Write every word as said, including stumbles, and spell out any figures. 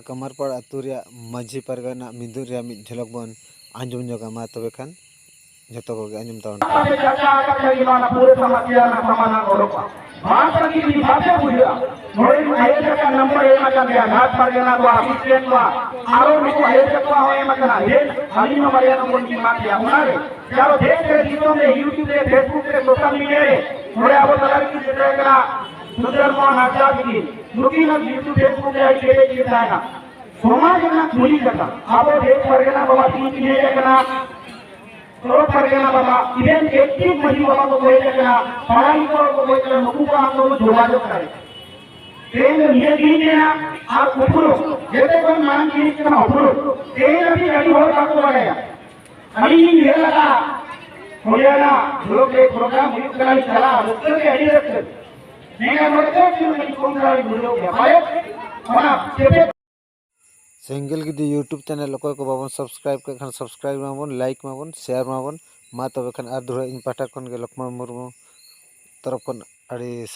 ᱠᱟᱢᱟᱨᱯᱟᱲ ᱟᱹᱛᱩ ᱨᱮᱭᱟᱜ ᱢᱟᱹᱡᱷᱤ ᱯᱟᱨᱜᱟᱱᱟ ᱢᱤᱫᱩᱱ ᱨᱮᱭᱟᱜ ᱢᱤᱫ ᱡᱷᱚᱞᱚᱠ ᱵᱚᱱ ᱟᱸᱡᱚᱢ ᱧᱚᱜᱟ᱾ ᱢᱟ ᱛᱚᱵᱮ ᱠᱷᱟᱱ ᱡᱷᱚᱛᱚ ᱠᱚᱜᱮ ᱟᱸᱡᱚᱢ ᱛᱟᱵᱚᱱ ᱯᱮ᱾ ᱟᱯᱮ ᱪᱟᱪᱟ ᱠᱟᱛᱷᱟ ᱜᱮ ᱱᱚᱣᱟ ᱯᱩᱨᱟᱹ ᱥᱟᱢᱟᱥᱭᱟ ᱨᱮᱱᱟᱜ ᱥᱟᱢᱟᱫᱷᱟᱱ ᱚᱰᱚᱠᱚᱜᱼᱟ᱾ ᱵᱟᱝ ᱠᱷᱟᱱ ᱡᱩᱫᱤ ᱵᱟᱯᱮ ᱵᱩᱡᱷᱟᱹᱜᱼᱟ, ᱱᱚᱰᱮ ᱟᱭᱳ ᱪᱟᱪᱟ ᱱᱟᱢᱵᱟᱨ ᱮᱢ ᱟᱠᱟᱱ ᱜᱮᱭᱟ, ᱜᱷᱟᱴ ᱯᱟᱨᱜᱟᱱᱟ ᱠᱚ, ᱟᱥᱤᱥᱴᱮᱱᱴ ᱠᱚᱣᱟ, ᱟᱨᱚ ᱱᱩᱠᱩ ᱟᱭᱳ ᱪᱟᱪᱟ ᱦᱚᱸ ᱮᱢ ᱟᱠᱟᱱᱟ᱾ ᱦᱮᱸ, ᱟᱹᱞᱤᱧ ᱦᱚᱸ ᱵᱟᱨᱭᱟ ᱱᱚᱢᱵᱚᱨ ᱞᱤᱧ ᱮᱢᱟ ᱯᱮᱭᱟ᱾ ᱚᱱᱟᱨᱮ ᱪᱟᱞᱚ ᱫᱮᱥ ᱨᱮ, ᱫᱤᱥᱚᱢ ᱨᱮ, YouTube ᱨᱮ, Facebook ᱨᱮ, ᱥᱳᱥᱟᱞ ᱢᱤᱰᱤᱭᱟ ᱨᱮ, ᱱᱚᱰᱮ ᱟᱵᱚ ᱛᱟᱞᱟ ᱨᱮᱠᱤᱱ ᱥᱮᱴᱮᱨ ᱠᱟᱱᱟ ᱥᱩᱱᱫᱚᱨ ᱢᱳᱦᱚᱱ ᱦᱟᱸᱥᱫᱟ ᱛᱤᱠᱤᱱ᱾ ᱱᱩᱠᱤᱱ ᱦᱚᱸ YouTube, Facebook ᱨᱮ ᱟᱹᱰᱤ ᱠᱮᱴᱮᱡ ᱠᱤᱱ ᱛᱟᱦᱮᱱᱟ᱾ ᱥᱚᱢᱟᱡᱽ ᱨᱮᱱᱟᱜ ᱠᱩᱞᱤ ᱠᱟᱛᱷᱟ, ᱟᱵᱚ ᱫᱮᱥ ᱯᱟᱨᱜᱟᱱᱟ ᱵᱟᱵᱟ ᱛᱤᱱ ᱠᱤᱱ ᱦᱮᱡ ᱟᱠᱟᱱᱟ, ᱥᱚᱨᱚ ᱯᱟᱨᱜᱟᱱᱟ ᱵᱟᱵᱟ, even active ᱢᱟᱹᱡᱷᱤ ᱵᱟᱵᱟ ᱠᱚ ᱦᱮᱡ ᱟᱠᱟᱱᱟ, ᱯᱟᱲᱟ ᱨᱤᱱ ᱦᱚᱲ ᱠᱚ ᱦᱮᱡ ᱟᱠᱟᱱᱟ, ᱱᱩᱠᱩ ᱠᱚ ᱟᱢ ᱫᱚ ᱡᱳᱜᱟᱡᱳᱜᱽ ᱫᱟᱲᱮᱭᱟᱜᱼᱟ᱾ ᱛᱮᱦᱮᱧ ᱫᱚ ᱱᱤᱭᱟᱹ ᱜᱮᱞᱤᱧ ᱢᱮᱱᱟ, ᱟᱨ ᱩᱯᱨᱩᱢ, ᱡᱮᱛᱮ ᱠᱷᱚᱱ ᱢᱟᱨᱟᱝ ᱡᱤᱱᱤᱥ ᱠᱟᱱᱟ ᱩᱯᱨᱩᱢ᱾ ᱛᱮᱦᱮᱧ ᱦᱟᱹᱵᱤᱡ ᱟᱹᱰᱤ ᱦᱚᱲ ᱵᱟᱠᱚ ᱵᱟᱲᱟᱭᱟ᱾ ᱟᱹᱞᱤᱧ ᱞᱤᱧ ᱧᱮᱞ ᱟᱠᱟᱫᱼᱟ, ᱦᱚᱨᱤᱭᱟᱱᱟ ᱵᱞᱚᱠ ᱨᱮ ᱯᱨᱳᱜᱨᱟᱢ ᱦᱩᱭᱩᱜ ᱠᱟᱱᱟ, ᱞᱤᱧ ᱪᱟᱞᱟᱜᱼᱟ, ᱨᱟᱹᱥᱠᱟᱹ ᱜᱮ ᱟᱹᱰᱤ ᱨᱟᱹᱥᱠᱟᱹ᱾ ᱢᱮᱱᱠᱷᱟᱱ ᱱᱚᱰᱮ ᱫᱚ ᱪᱮᱫ ᱞᱟᱹᱜᱤᱫ ᱠᱚᱢ ᱫᱷᱟᱨᱟ ᱞᱤᱧ ᱵᱩᱡᱷᱟᱹᱣ ᱜᱮᱭᱟ? ᱯᱟᱞᱮᱫ ᱚᱱᱟ ᱪᱮᱯᱮᱫ᱾ ᱥᱮᱸᱜᱮᱞ ᱜᱤᱫᱤ YouTube ᱪᱮᱱᱮᱞ ᱚᱠᱚᱭ ᱠᱚ ᱵᱟᱵᱚᱱ ᱥᱟᱵᱥᱠᱨᱟᱭᱤᱵ ᱠᱟᱜ ᱠᱷᱟᱱ, ᱥᱟᱵᱥᱠᱨᱟᱭᱤᱵ ᱢᱟᱵᱚᱱ, ᱞᱟᱭᱤᱠ ᱢᱟᱵᱚᱱ, ᱥᱮᱭᱟᱨ ᱢᱟᱵᱚᱱ᱾ ᱢᱟ ᱛᱚᱵᱮ ᱠᱷᱟᱱ ᱟᱨ ᱫᱚᱦᱲᱟ ᱤᱧ ᱯᱟᱦᱴᱟ ᱠᱷᱚᱱ ᱜᱮ ᱞᱚᱠᱷᱢᱚᱬ ᱢᱩᱨᱢᱩ ᱛᱚᱨᱚᱯ ᱠᱷᱚᱱ ᱟᱹᱰᱤ